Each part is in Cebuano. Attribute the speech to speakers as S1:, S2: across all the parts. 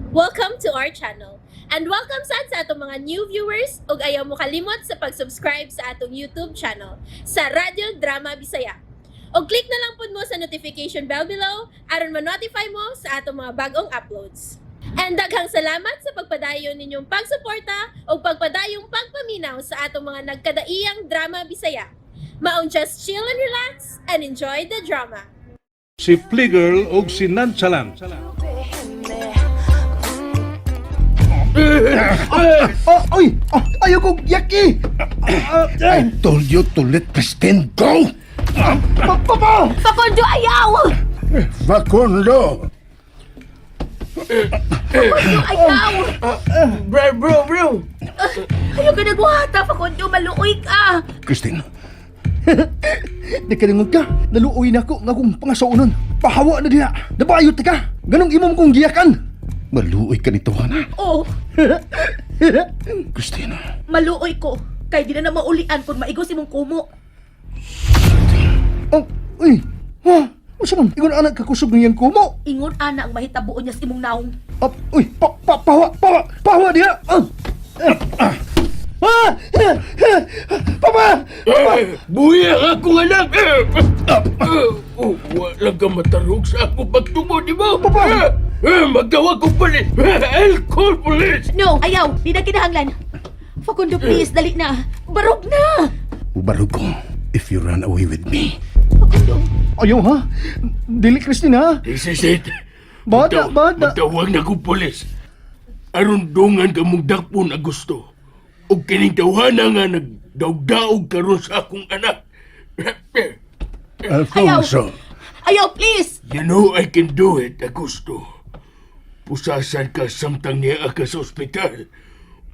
S1: Welcome to our channel. And welcome sad sa atong mga new viewers ug ayaw mo kalimot sa pag-subscribe sa atong YouTube channel sa Radyo Drama Bisaya. Og click na lang pud mo sa notification bell below aron ma-notify mo sa atong mga bagong uploads. And daghang salamat sa pagpadayon ninyong pagsuporta ug pagpadayong pagpaminaw sa atong mga nagkadaiyang drama Bisaya. Maong just chill and relax and enjoy the drama.
S2: Si Fligger og si Nonchalant.
S3: Oh, oy! Oh, ayaw kong yaki!
S4: I told you to let Christine go!
S3: Papa!
S5: Facundo, ayaw!
S4: Facundo!
S5: Facundo, ayaw!
S6: Bro, bro, bro!
S5: Ayaw ka nagwata, Facundo. Maluoy ka!
S4: Christine,
S3: Di ka ningon ka. Naluoy na ako nga akong pangasaunon. Pahawa na diha. Nabayot ka. Ganong imong kong giyakan.
S4: Maluoy ka nito, Hana.
S5: Oh,
S4: Christine,
S5: maluoy ko. Kay di na na maulian kung maigos imong kumo.
S3: Oh, uy. Ha? Unsa man? Ingon anak ka kusog ng iyang kumo.
S5: Ingon ana ang mahitabuon niya sa imong naong.
S3: Up, uy, pa, pa, pahawa, pahawa, pahawa diha. Ah. Ah. Ah. Ah! Ah! Papa!
S6: Eh, buhi ang akong anak! Eh, eh, oh, wala ka matarog sa akong pagtubo, di ba?
S3: Papa!
S6: Eh, eh, magtawag ko palis! Eh, I'll call police!
S5: No, ayaw. Di na kinahanglan. Facundo, please, dali na. Barog na!
S4: Ubarog ko if you run away with me.
S5: Facundo,
S3: Ayaw ha? Dili, Christine, ha?
S6: This is it.
S3: Bata, bata.
S6: Magtawag na kong polis. Aron dungan ka mong dakpon, Agusto. O kining tawhana nga nagdaog-daog karon sa akong anak.
S4: Alfonso!
S5: Ayaw, please!
S6: You know I can do it, Augusto. Pusasan ka samtang niya ka sa ospital.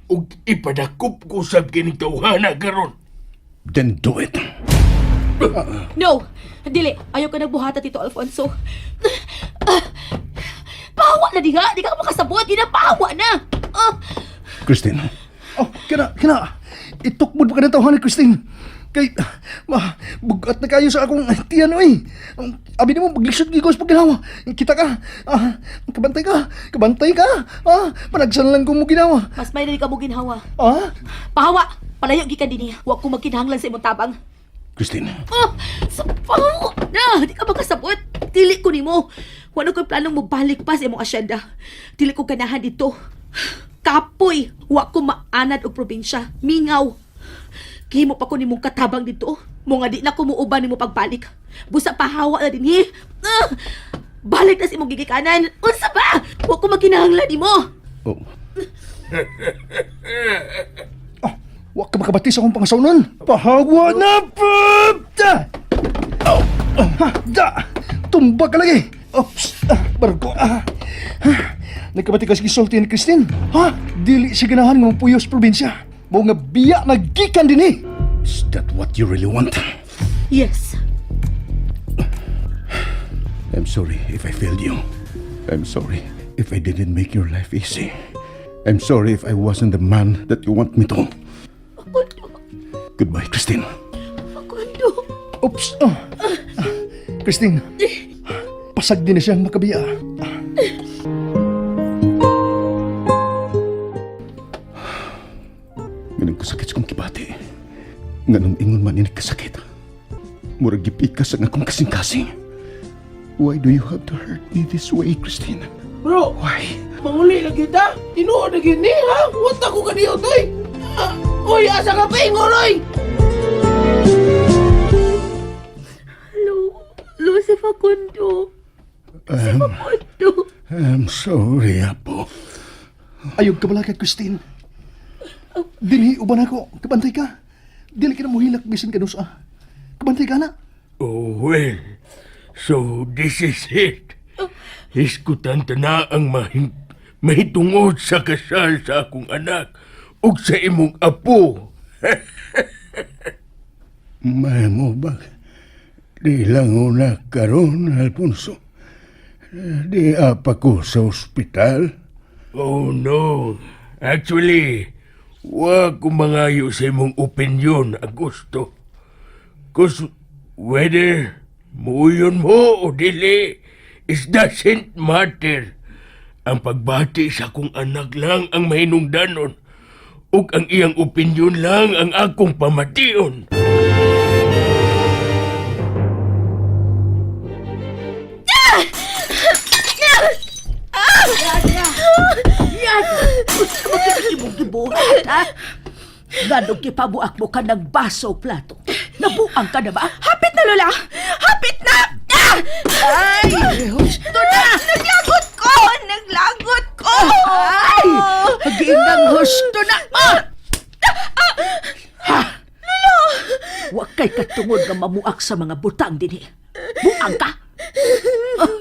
S6: Ug ipadakop ko sa kining tawhana karon.
S4: Then do it.
S5: No! Dili, ayaw ka nagbuhata, Tito Alfonso. Pahawa na diha! Di ka makasabot! Di na pahawa na! Ah!
S4: Christine,
S3: Oh, kina, kina. Itukmod pa ka ng tawhan ni Christine. Kay, ma, bugat na kayo sa akong tiyan, oy. Abi nimo, paglisod gigos pag ginawa. Kita ka, ah, kabantay ka, kabantay ka. Ah, panagsan lang ko mo ginawa.
S5: Mas may na di ka mo ginhawa.
S3: Ah,
S5: Pahawa! Palayo gikan dinhi. Wa ko magkinahanglan sa imong tabang.
S4: Christine,
S5: Ah! Sa pahawa na! Di ka makasabot! Dili ko nimo. Wala ko'y planong mobalik pa sa imong asyenda. Dili ko ganahan dito. Kapoy! Wa ko maanad og probinsya. Mingaw! Gihimo pa ko nimong katabang dito. Mo nga di na ko muuban nimo pagbalik. Busa pahawa na dinhi. Ah! Balik na sa imong gigikanan. Unsa ba? Wa ko magkinahanglan nimo.
S4: Oh,
S3: Ah, wa ka makabati sa akong pangasawnon. Pahawa na, pa! Oh, oh, ha, da! Tumba ka lagi. Oops, ah, barko. Ah. Ha, nagkabati ka sa gisulti ni Christine. Ha? Dili siya ganahan nga mapuyos probinsya. Mao nga biya nagikan din eh.
S4: Is that what you really want?
S5: Yes.
S4: I'm sorry if I failed you. I'm sorry if I didn't make your life easy. I'm sorry if I wasn't the man that you want me to.
S5: Facundo.
S4: Goodbye, Christine.
S5: Facundo.
S3: Oops. Ah. Ah, Christine, pasag din na siyang makabiya.
S4: Ganun kasakit sa kong kibati. Ganun ingon man ini kasakit. Murag gipikas ang akong kasing-kasing. Why do you have to hurt me this way, Christine?
S6: Bro,
S4: Why?
S6: manguli na kita. Tinuod na gini, ha? Wata ko kaniyo, toy. Ah, oy, asa ka pa, ingon, oy!
S5: Hello. Hello, si Facundo. Si Facundo.
S4: I'm sorry, Apo.
S3: Ayog ka bala kay Christine. Dinhi uban ako. Kabantay ka. Dili ka na muhilak bisan kanusa. Kabantay ka na.
S6: Oh, well. So, this is it. Hisgutan ta na ang mahitungod sa kasal sa akong anak ug sa imong apo.
S4: Mahimo ba? Di lang una karon, Alfonso. Di apa ko sa ospital.
S6: Oh, no. Actually, wa ko mangayo sa imong opinion, Augusto. 'Cause whether muuyon mo o dili, it doesn't matter. Ang pagbati sa akong anak lang ang mahinungdanon ug ang iyang opinyon lang ang akong pamation.
S5: Yan! Unsa man kini imong gibuhat, ha? Nganong gipabuak mo ka ng baso o plato? Nabuang ka na ba?
S7: Hapit na, Lola! Hapit na! Ah!
S5: Ay! Husto na!
S7: Naglagot ko! Naglagot ko!
S5: Ay! Ginang husto na! Ah! Ha? Lolo! Wa kay katungod nga mamuak sa mga butang dinhi. Buang ka! Ah!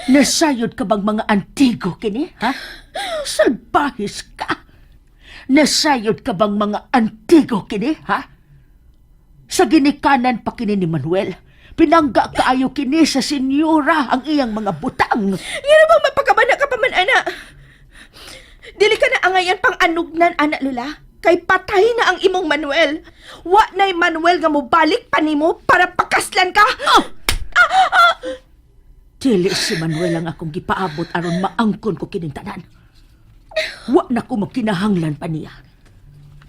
S5: Nasayod ka bang mga antigo kini, ha? Salbahis ka! Nasayod ka bang mga antigo kini, ha? Sa ginikanan pa kini ni Manuel, pinangga kaayo kini sa senyora ang iyang mga butang.
S7: Ngano bang mapakabana ka pa man, ana? Dili ka na angayan pang anugnan, ana, Lola. Kay patay na ang imong Manuel. Wa na'y Manuel nga mobalik pa nimo para pakaslan ka.
S5: Dili si Manuel ang akong gipaabot aron maangkon ko kining tanan. Wa na ko magkinahanglan pa niya.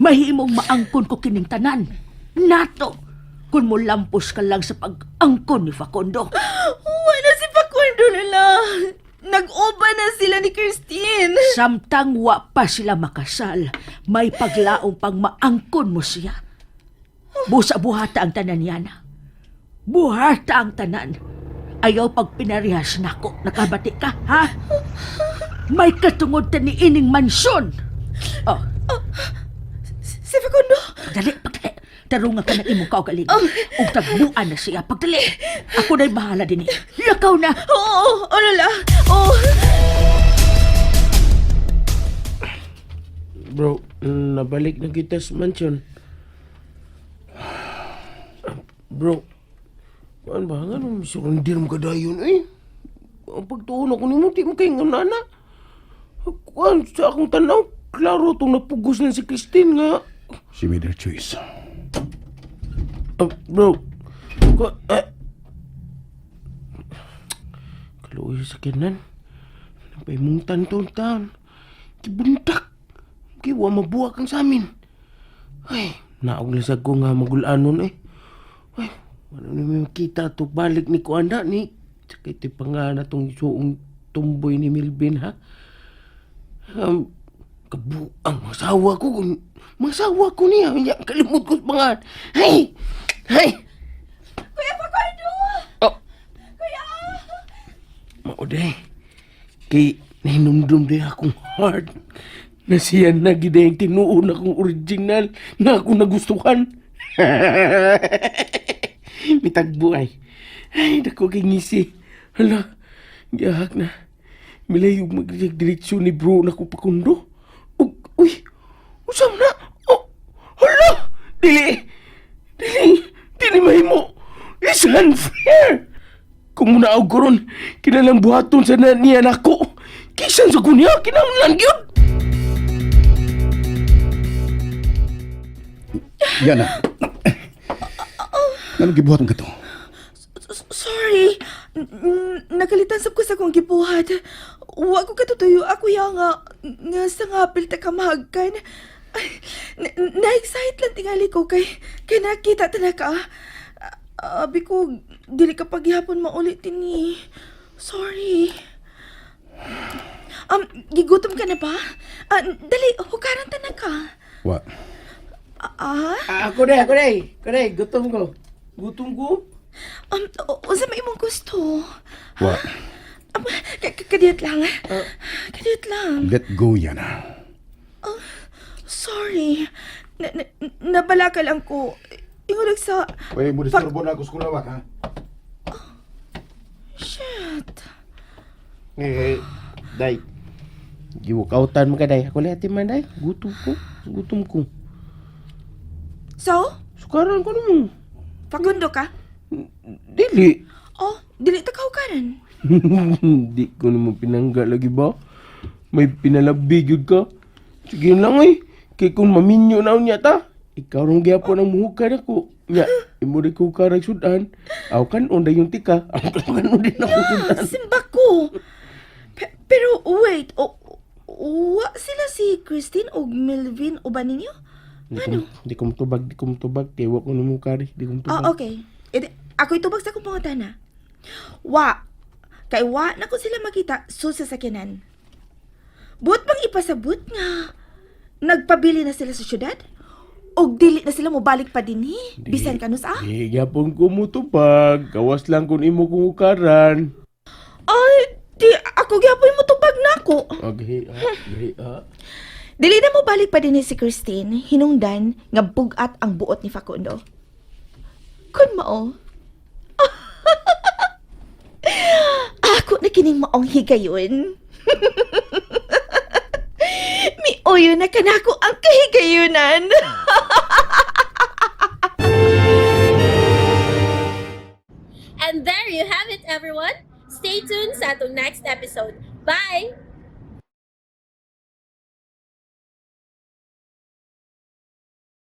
S5: Mahimong maangkon ko kining tanan. Nato, kung molampos ka lang sa pag-angkon ni Facundo.
S7: Wa na si Facundo, Lola. Nag-uba na sila ni Christine.
S5: Samtang wa pa sila makasal, may paglaong pang maangkon mo siya. Busa buhata ang tanan yana. Buhata ang tanan. Ayaw pag pinarihas nako, nakabati ka, ha? May katungod ta ni ining mansyon. Oh,
S7: Si Facundo.
S5: pagdali, pagdali. Tarunga ka ng imong kaugalingon. Ug tagbuan na siya. Pagdali. Ako na'y bahala din eh. Lakaw na.
S7: Oo, oo, Lola. Oo.
S6: Bro, nabalik na kita sa mansion. Bro, kuan ba nga nung surrender mo kadayon eh? Ang pagtuon ako nimo, di mo kay nga nana. Kuan sa akong tanaw, klaro tong napugos na si Christine nga.
S4: She made her choice.
S6: Ah, bro, kuan, eh. Kaluoy sa kinan. Napaimungtan to taon. Kibuntak. Kiwa mabuwak ang sa amin. Ay, naog na sa ko nga magulanon eh. Ay, wala na may makita to balik ni Kuanda ni. Tsaka ito'y pangana tong isuong tumboy ni Milvin ha. Kabuang masawa ko. Masawa ko niya. Nya, kalimot ko sa pangan. Hey! Hey!
S7: Kuya Facundo!
S6: Oh!
S7: Kuya!
S6: Mauday. Kay nahinumdum din akong heart na siya na gid ang tinuon akong original na ako nagustuhan. Mitagbo ay. Ay, dako kay ngisi. Hala, gihak na. Milayog magdiretsyo ni bro na ko pakundo. Ug, uy, usam na. Oh, hala, dili. Dili, dili mahimo. It's unfair. Kung munaog ko ron, kinalang buhaton sa na niya nako. Kisan sa kunya, kinahanglan gyud.
S4: Yana. Anong gibuhat mo kato?
S7: Sorry. Nagalitan sab ko sa akong gibuhat. Wa ko katutuyo ako ya nga nga sa ngapil ta ka mahagkan. Ay, na-excite lang tingali ko kay kay nakita ta na ka. Abi ko dili ka paghihapon maulit ini. Sorry. Gigutom ka na ba? Ah, dali, hukaran ta na ka.
S4: Wa.
S7: Ah?
S6: Ako day, ako day. Ako day, gutom ko. Gutom ko?
S7: Unsa may imong gusto?
S4: Wa.
S7: Kadiyot lang. Kadiyot lang.
S4: Let go, Yana.
S7: Sorry. Na, na, nabala ka lang ko. Ingulag sa...
S4: Uy, mo disturbo na ako sa kulawak, ha?
S7: Shit.
S6: Eh, day. Giwakautan mo ka, day. Ako lang man, day. Gutom ko. Gutom ko.
S7: So,
S6: Sukaran ko naman.
S7: Facundo ka?
S6: Dili.
S7: Oh, dili ta kahukaran.
S6: Di ko naman pinangga lagi ba? May pinalabig yun ka. Sige lang eh. Kay kung maminyo na niya ta. Ikaw rong gyapon ang muhukar ako. Nya, imo rin ko karag sudan. Aw kan onda yung tika. Aw kan din ako sudan.
S7: Simba ko. Pero sila si Christine og Melvin uban ninyo?
S6: Di ko, di ko mutubag, di ko mutubag. Kay wa ko nimo kari, di ko mutubag.
S7: Ah, okay. Edi, ako'y tubag sa akong pangutana. Wa. Kay wa na ko sila makita so sa sakyanan. Buot bang ipasabot nga nagpabili na sila sa syudad? Og dili na sila mobalik pa dinhi? Bisan kanus ah?
S6: Di gyapon ko mutubag. Gawas lang kun imo kong ukaran.
S7: Ay, di ako gyapon mo tubag nako.
S6: Okay, ah, okay, ah.
S7: Dili na mobalik pa dinhi si Christine, hinungdan nga bugat ang buot ni Facundo. Kun mao. Ako na kining maong higayon. Miuyo na kanako ang kahigayunan.
S1: And there you have it, everyone. Stay tuned sa atong next episode. Bye!